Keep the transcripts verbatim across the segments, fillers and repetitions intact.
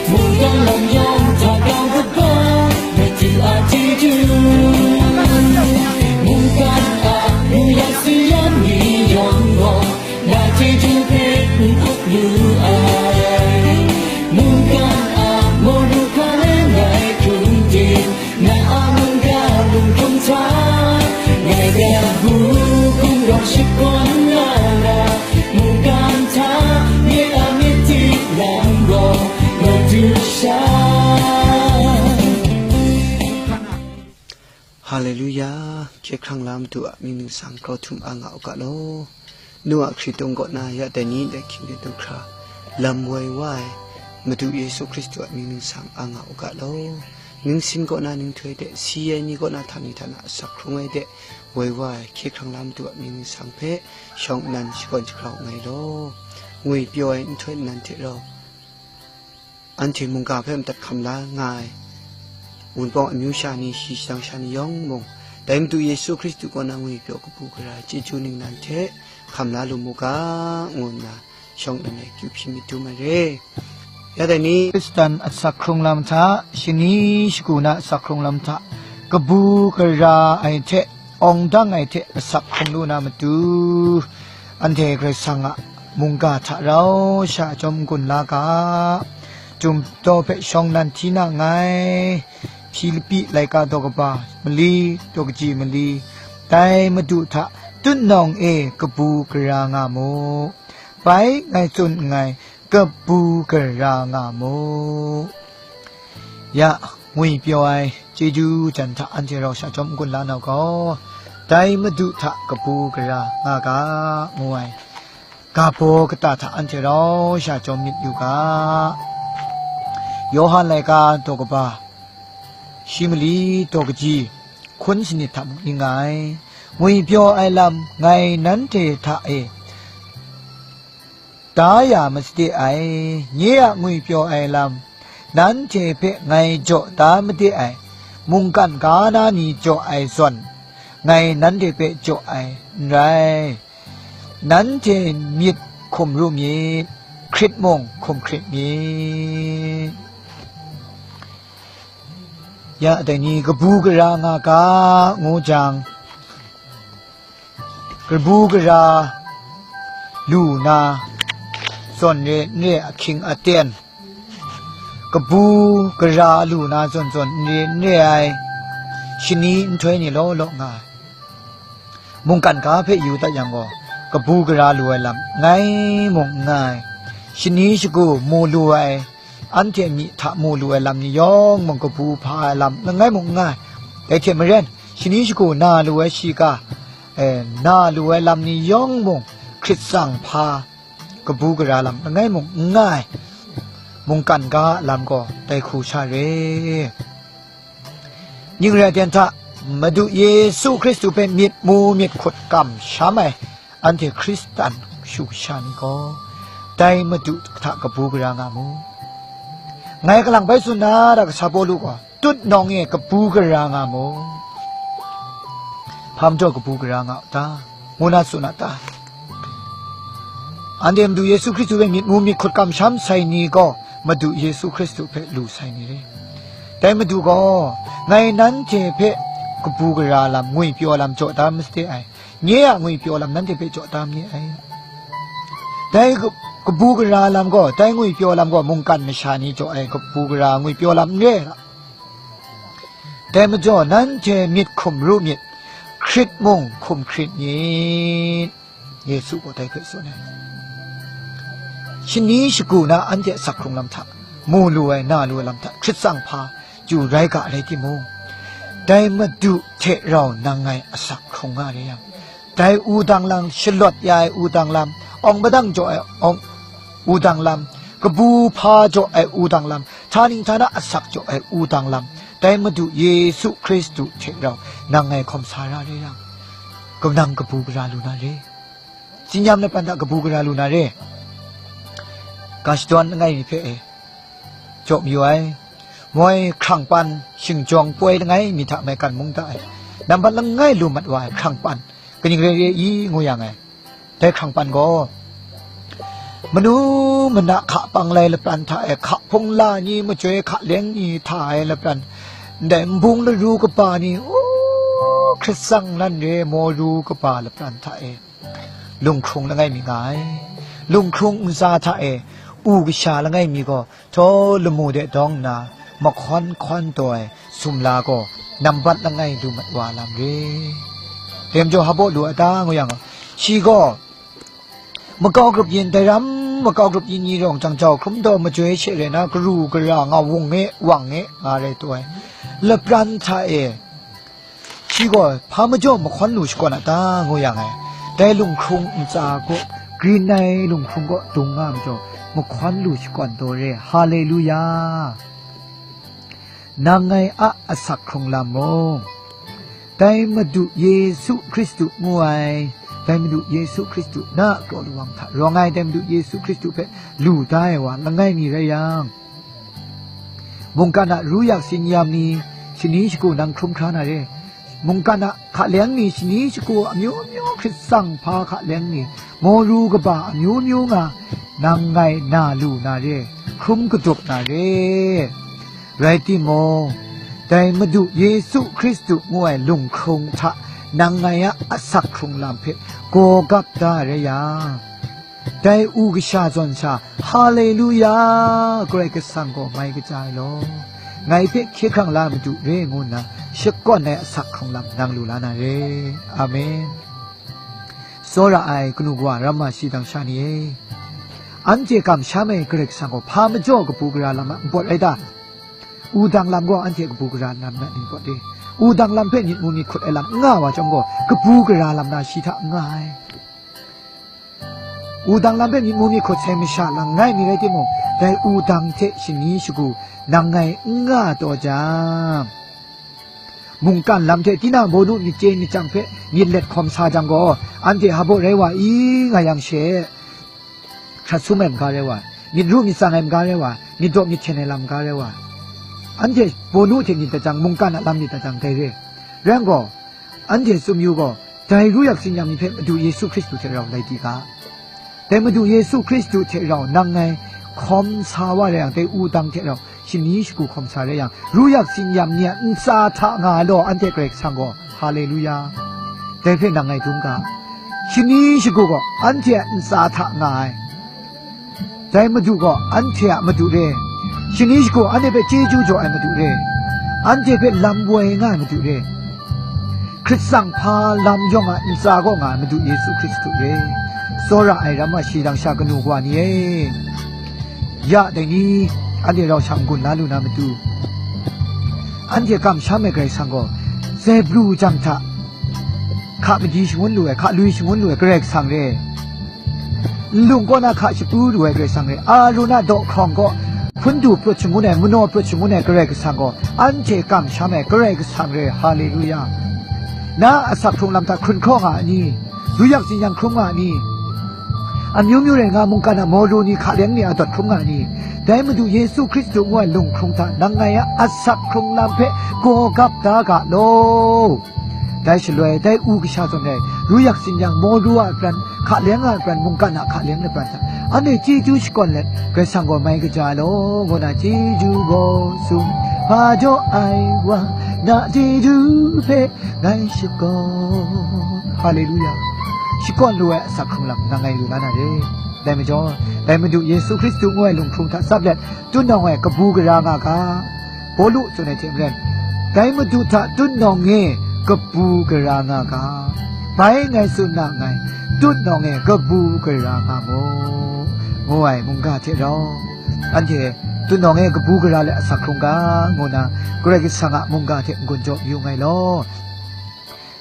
Mungkan lam yawng hta kau kaba, Madu a chyeju. Mungkan a muyak sayan ni yawng gaw, na chyeju hpe n up lu ai. Mungkan a mawru hkra langai hkrum ting, na a mungga lung hkrum hta, ngai gabu gumrawng shakawn la na, mungkan hta nye a myit di lam gaw, Madu sha. Haleluya, hkye hkrang la Madu a mying ningsang grau htum a nga u ga law. Nu a hkritung kaw na ya dai ni ndai hkying de du hkra lam woi wa ai Madu Yesu Hkristu a mying ningsang a nga u ga law. Ningsin kaw na ninghtoi de, si ai ni kaw na htani htana asak hkrung ai de, woi wa ai hkye hkrang la Madu a mying ningsang hpe shawng nnan shakawn jahkrau nngai law. Ngwi pyaw ai nhtoi nnan hte rau, anhte mungga hpe madat hkam la nga ai Wunpawng amyu sha ni, shi shadang sha ni yawng mung, dai Madu Yesu Hkristu kaw na ngwi pyaw kabu gara chyeju ningnan hte hkam la lu mu ga, ngu nna shawng nnan ai akyu hpyi myit dum ai re. Ya dai ni, Hkristan asak hkrung lam hta, shani shagu na asak hkrung lam hta, kabu gara ai hte, awng dang ai hte asak hkrung lu na matu, anhte Karai Kasang a mungga hta rau sha chyawm n-gun la ga. Chyum daw hpe shawng nnan hti na nngai. Hpilipi laika daw kaba mali, daw kaji mali, dai Madu hta tutnawng e kabu gara nga mu. Bai ngai tsun nngai, kabu gara nga mu. Ya, ngwi pyaw ai chyeju jan hta anhte rau sha chyawm n-gun la nau gaw, dai Madu hta kabu gara nga ga, ngu ai ga baw kata hta anhte rau sha chyawm myit yu ga. Yawhan laika daw kaba shi mali, daw kaji hkun sanit hta mung ning nga ai. Ngwi pyaw ai lam ngai nanhte hta e da ya masade ai, nye a ngwi pyaw ai lam nanhte hpe ngai jaw da made ai, mungkan ga na ni jaw ai zawn, ngai nanhte hpe jaw ai n rai. Nanhte myit hkum ru myit, hkrit mung hkum hkrit myit. Ya dai ni kabu gara nga ga, ngu jang, kabu gara lu na zawn re n re, ahkying aten, kabu gara lu na zawn zawn n re n re ai, shani nhtoi ni law law nga ai. Mungkan ga hpe yu dat yang gaw, kabu gara lu ai lam langai mung n nga ai. Shani shagu mu lu ai, anhte myi hta mu lu ai lam ni yawng mung kabu hpa ai lam langai mung n nga ai. Dai hte maren, shani shagu na lu ai shiga, e, na lu ai lam ni yawng mung hkrit tsang hpa, kabu gara lam langai mung n nga ai. Mungkan ga a lam gaw dai hku sha re. Ning rai ten hta, Madu Yesu Hkristu hpe myit mu myit hkut kamsham ai anhte Hkristan shu kasha ni gaw, dai Madu hta kabu gara nga mu. Ngai kalang bai tsun na ra, kasa Pawlu gaw, tutnawng e kabu gara nga mu. Hpa majaw kabu gara nga u ta? Ngu na tsun a ta? Anhte Madu Yesu Hkristu hpe myit mu myit hkut kamsham sai ni gaw, Madu Yesu Hkristu hpe lu sai ni re. Dai Madu gaw, ngai nanhte hpe kabu gara lam, ngwi pyaw lam jaw da masade ai, nye a ngwi pyaw lam nanhte hpe jaw da ma ni ai. Dai ka-, kabu gara lam gaw, dai ngwi pyaw lam gaw, mungkan masha ni jaw ai kabu gara ngwi pyaw lam n re ai. Dai majaw, nanhte myit hkum ru myit, hkrit mung hkum hkrit myit, Yesu gaw dai hpe tsun ai. Shani shagu na anhte asak hkrung lam hta, mu lu ai, na lu ai lam hta, hkrit tsang hpa chyu rai ga rai timung, dai Madu hte rau nang ngai asak hkrung nga re yang, dai wudang lam, shalawt ya ai wudang lam, awng padang jaw ai awng, wudang lam, kabu hpa jaw ai wudang lam, htani htana asak jaw ai wudang lam, dai Madu Yesu Hkristu hte rau nang ngai hkawm sa ra re yang, kanang kabu gara lu na re. Tsin-yam lapan hta kabu gara lu na re. Ga shadawn langai mi hpe e jaw mayu ai. Moi hkrang pan, shingjawng poi langai mi hta maigan mung da ai. Nambat langai lu mat wa ai hkrang pan, kaning rai re i, ngu yang ai. Dai hkrang pan gaw, Manu mana hka pang lai lapran hta e, hka hpung la ni, machyoi hka leng ni hta ai lapran, ndai nbung laru kaba ni, u, hkrit tsang lan re, maw ru kaba lapran hta e, lunghkrung langai mi nga ai. Lunghkrung ntsa hta e, u kasha langai mi gaw, htaw lamu de dawng nna, mahkawn hkawn taw ai sumla gaw, nambat langai lu mat wa lam re. Dai majaw, hpa baw lu a ta, ngu yang, shi gaw, makau grup yin, dai ram makau grup yin ni rawng jang jau hkrum taw, machyoi she rai na, karu gara nga wung e, wang e, nga rai taw ai. Lapran hta e, shi gaw hpa majaw mahkawn lu shakawn a ta, ngu yang ai. Dai lunghkrung ntsa gaw, grin ai lunghkrung gaw dung nga majaw, mahkawn lu shakawn taw re. Haleluya! Nang ngai a asak hkrung lam mung, dai Madu Yesu Hkristu ngu ai, dai Madu Yesu Hkristu na kraw lawang hta rawng ai, dai Madu Yesu Hkristu hpe lu da ai wa langai mi rai yang, mungkan a ru yak tsin yam ni shani shagu nang hkrum hkra na re. Mungkan a hka leng ni shani shagu amyu myu hkrit tsang hpa hka leng ni, maw ru kaba amyu myu nga, nang ngai na lu na re, hkrum kadup na re. Rai timung, dai Madu Yesu Hkristu ngu ai lunghkrung hta nang ngai a asak hkrung lam hpe gaw gap da rai yang, dai u kasha zawn sha, Haleluya! Karai Kasang gaw mai kaja ai law, ngai hpe hkye hkrang la Madu re, ngu nna shakawn ai asak hkrung lam nang lu la na re. Amen. Tsawra ai kanu kawa, ramma shi dang sha ni e, anhte kamsham ai Karai Kasang gaw hpa majaw kabu gara lam a npawt rai ta? Wudang lam gaw anhte kabu gara lam na n pawt de? Wudang lam hpe myit mu myit hkut ai lam n nga wa chyawm gaw, kabu gara lam na shi hta n nga ai. Wudang lam hpe myit mu myit hkut sai masha lang rai mi rai timung, dai wudang hte shani shagu nang ngai n nga taw jang, mungkan lam hte tinang bawnu myit chye myit chyang hpe myit let hkawm sa jang gaw, anhte hpa baw rai wa i, nga yang she, hkrat sum ai maga rai wa, myit ru myit tsang ai maga rai wa, myit daw myit hten ai lam maga rai wa, anhte bawnu hte myit dat jang, mungkan a lam myit dat jang, dai re. Rai yang gaw, anhte tsun yu gaw, dai ru yak tsin yam ni hpe Madu Yesu Hkristu hte rau lai di ga. Dai Madu Yesu Hkristu hte rau nang ngai hkawm sa wa rai yang, dai wudang hte rau shani shagu hkawm sa rai yang, ru yak tsin yam ni a ntsa hta nga ai law, anhte Karai Kasang gaw, Haleluya! Dai hpe nang ngai dum ga. Shani shagu gaw anhte a ntsa hta nga ai. Dai Madu gaw anhte a Madu re, shani shagu anhte hpe chyeju jaw ai Madu re, anhte hpe lam woi nga ai Madu re, hkrit tsang hpa lam yawng a ntsa kaw nga ai Madu Yesu Hkristu re. Tsawra ai ram a shi dang sha kanu kawa ni e, ya dai ni, anhte rau shang n-gun la lu na matu, anhte kamsham ai Karai Kasang gaw, Zebru jang hta hka madi shangun lu ai, hka lui shangun lu ai Karai Kasang re. Nlung kaw na hka shapu lu ai Karai Kasang re. Arun a daw hkrawng kaw hpun du prut shangun ai, manaw prut shangun ai Karai Kasang gaw, anhte kamsham ai Karai Kasang re. Haleluya! Na a asak hkrung lam hta hkrun hkraw nga a ni? Ru yak tsin yam hkrum nga a ni? Amyu myu rai nga, mungkan a maw ru ni, hka leng ni a dawt hkrum nga a ni? Dai Madu Yesu Hkristu ngu ai lunghkrung hta nang ngai a asak hkrung lam hpe gaw gap da ga law. Dai shaloi, dai u kasha zawn rai, ru yak tsin yam, maw ru a pran, hka leng a pran, mungkan a hka leng lapran hta, anhte chyeju shakawn let, Karai Kasang gaw mai kaja ai law, ngu na chyeju gaw tsun, hpa jaw ai wa, na chyeju hpe ngai shakawn. Haleluya! Shakawn lu ai asak hkrung lam nang ngai lu la na re. Dai majaw, dai Madu Yesu Hkristu ngu ai lunghkrung hta tsap let, tut nawng e kabu gara nga ga. Pawlu tsun ai hte maren, dai Madu hta tut nawng e kabu gara nga ga. Bai ngai tsun na nngai, tut nawng e kabu gara nga mu, ngu ai mungga hte rau, anhte tut nawng e kabu gara let asak hkrung ga, ngu na, Karai Kasang a mungga hte n-gun jaw yu nngai law.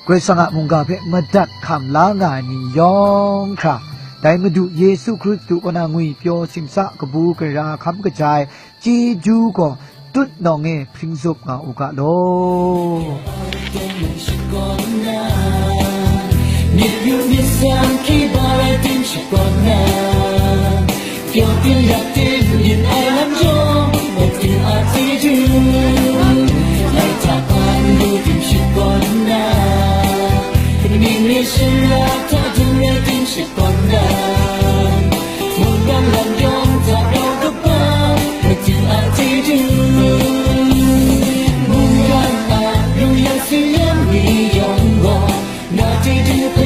Karai Kasang a mungga hpe madat hkam la nga ai ni yawng hkra, dai Madu Yesu Hkristu kaw na ngwipyaw simsa kabu gara hkam kaja ai chyeju gaw tut nawng e hpring zup nga u ga law. Myit yu myit sang hkye ba rai tim shakawn na, pyaw tim yak tim yin ai lam yawng, muk tim a chyeju, lai hta hpan lu tim shakawn na, ning re shara hta dung rai tim shakawn na, muk Lam yawng hta rau kaba, Madu a chyeju, mungkan a lung yang singyan ni yawng gaw, na chyeju